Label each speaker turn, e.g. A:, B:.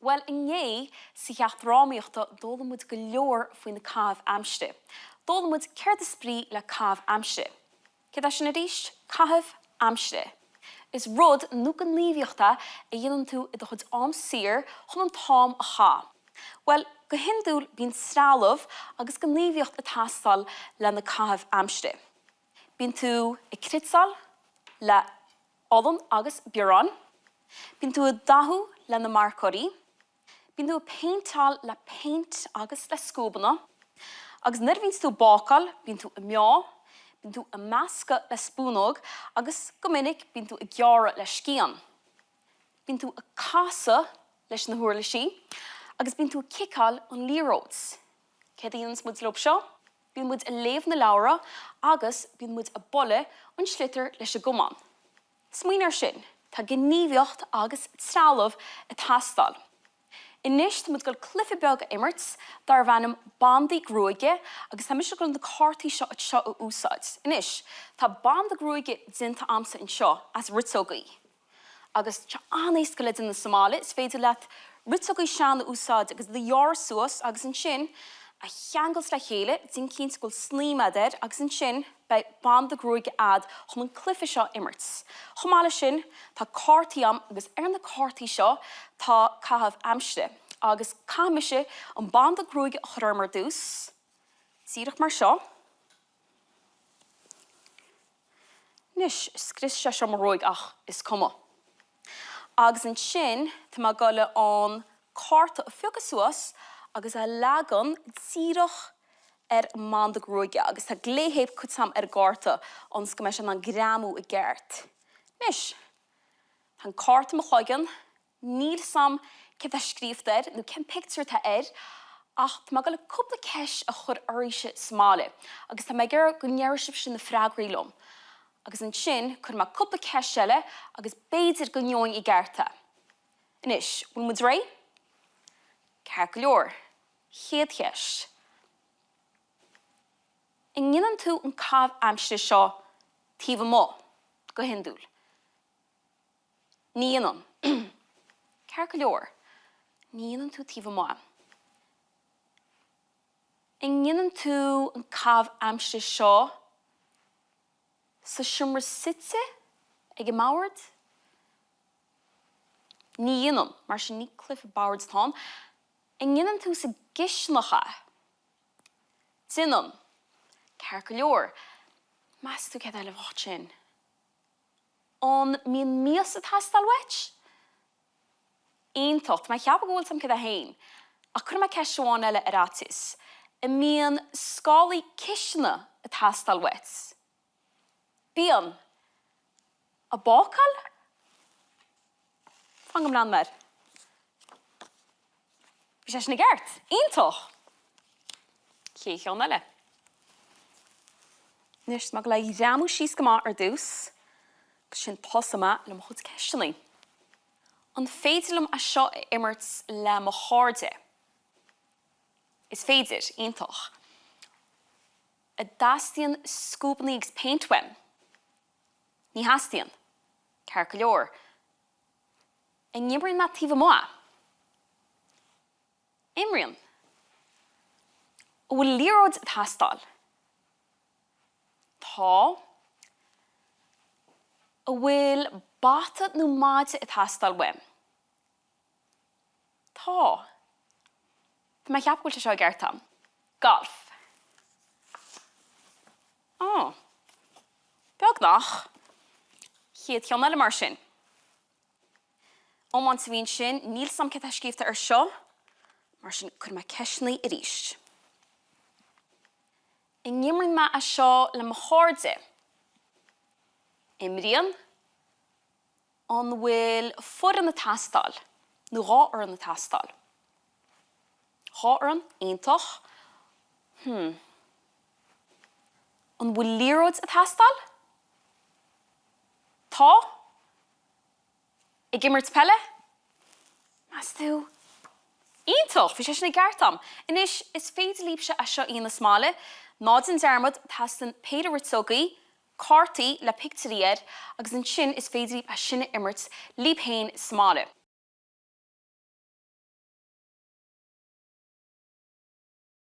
A: Bhuel, inné, sa cheacht drámaíochta, d'fhoghlaim muid go leor faoi na caithimh aimsire. D'fhoghlaim muid céard is brí le caitheamh aimsire. Céard é sin arís? Caitheamh aimsire. Is rud nó gníomhaíocht é a dhéanann tú i do chuid am saor chun an t-am a chaitheamh. Bhuel, go hiondúil bíonn trealamh agus gníomhaíocht ag teastáil le na caithimh aimsire. Bíonn tú ag cniotáil le olann agus bioráin. Bíonn tú ag dathú le na marcóirí. Bíonn tú ag péinteáil le péint agus le scuabanna. Agus nuair a bhíonns tú ag bácáil, bíonn tú ag meá, bíonn tú ag meascadh le spúnóg agus, go minic, bíonn tú ag gearradh le scian. Bíonn tú ag casadh leis na huirlisí agus bíonn tú ag ciceáil an liathróid. Céard a dhéananns muid leo seo? Bíonn muid ag léamh na leabhra agus bíonn muid ag bualadh an sliotar leis an gcamán. Smaoinigh air sin, tá gníomhaíocht agus trealamh ag teastáil. Anois tá muid ag dul cluiche beag a imirt darbh ainm Bandaí Gruaige agus tá mise ag dul na cártaí seo anseo a úsáid. Anois, tá banda gruaige déanta a'msa anseo as riteogaí. Agus tá sé an-éasca le déanamh sa mbaile, is féidir leat riteogaí sean a úsáid agus iad a ghearradh suas agus ansin a cheangailt le chéile, déan cinnte go bhfuil snaidhm a'd air agus ansin beidh banda gruaige a'd chun an cluiche seo a imirt. Chomh maith leis sin, tá cártaí a'm agus ar na cártaí seo tá caitheamh aimsire agus caithfidh mise an banda gruaige a chur orm ar dtús, díreach mar seo. Anois, scrios sé seo mo ghruaig ach is cuma. Agus ansin, tá mé ag dul an cárta a phiocadh suas agus a leagan díreach ar an mbanda gruaige agus tá glue-théip curtha a'm ar an gcárta ionas go mbeidh sé in ann greamú i gceart. Anois, tá an cárta i mo chloigeann, Níl 'fhios a'm céard tá scríofa air nó cén pictiúr atá air ach tá mé ag dul cúpla ceist a chur oraibhse sa mbaile agus tá mé ag iarraidh go ndéarfaidh sibhse na freagraí liom agus ansin cuirfidh mé cúpla ceist eile agus b'fhéidir go ngeobhainn i gceart é. Anois, bhfuil muid réidh? Ceart go leor. Chéad cheist. An ndéanann tú an caitheamh aimsire seo taobh amuigh, go hiondúil? Ní dhéanann. Ceart go leor. Ní dhéanann tú taobh amuigh. An ndéanann tú an caitheamh aimsire seo sa seomra suite ag an mbord? Ní dhéanann, mar sin ní cluiche boird atá ann. An ndéanann tú sa gcisteanach é? Déanann. Ceart go leor. Meas tú céard eile a bheadh ansin? An mbíonn mias ag teastáil uait? Iontach, tá mé ag ceapadh go bhfuil 'fhios a'm céard é féin. Ach cuirfidh mé ceist amháin eile ar fhaitíos. An mbíonn scálaí cistine ag teastáil uait? Bíonn. Ag bácáil? Fan go mbreathnóidh mé air. Bhí sé sin i gceart. Iontach! Chéad cheann eile. Anois, tá mé ag dul é a ghreamú síos go maith ar dtús, agus ansin tosóidh mé le mo chuid ceisteanna. An féidir liom é seo a imirt le mo chairde? Is féidir. Iontach. An dteastaíonn scuabanna agus péint uaim? Ní theastaíonn. Ceart go leor. An n-imríonn mé taobh amuigh é? Imríonn. An bhfuil liathróid ag teastáil? Tá. An bhfuil bata nó maide ag teastáil uaim? Tá. Tá mé ag ceapadh go bhfuil sé seo i gceart a'm. Galf. Á. Beagnach. Chéad cheann eile mar sin. Iomáint a bhí ansin. Níl 's a'm céard atá scríobhta ar seo, mar sin cuirfidh mé ceisteanna arís. An n-imríonn mé é seo le mo chairde? Imríonn. An bhfuil foireann ag teastáil? Nó 2 fhoireann ag teastáil? 2 fhoireann, iontach. Hmm. An bhfuil liathróid ag teastáil? Tá. Ag imirt peile? Meas tú? Iontach! Bhí sé sin i gceart a'm. Anois, is féidir libhse é seo a dhéanamh sa mbaile. Ná déan dearmad, teastaíonn péire riteogaí, cártaí le pictiúirí air agus ansin is féidir libh é sin a imirt libh féin sa mbaile.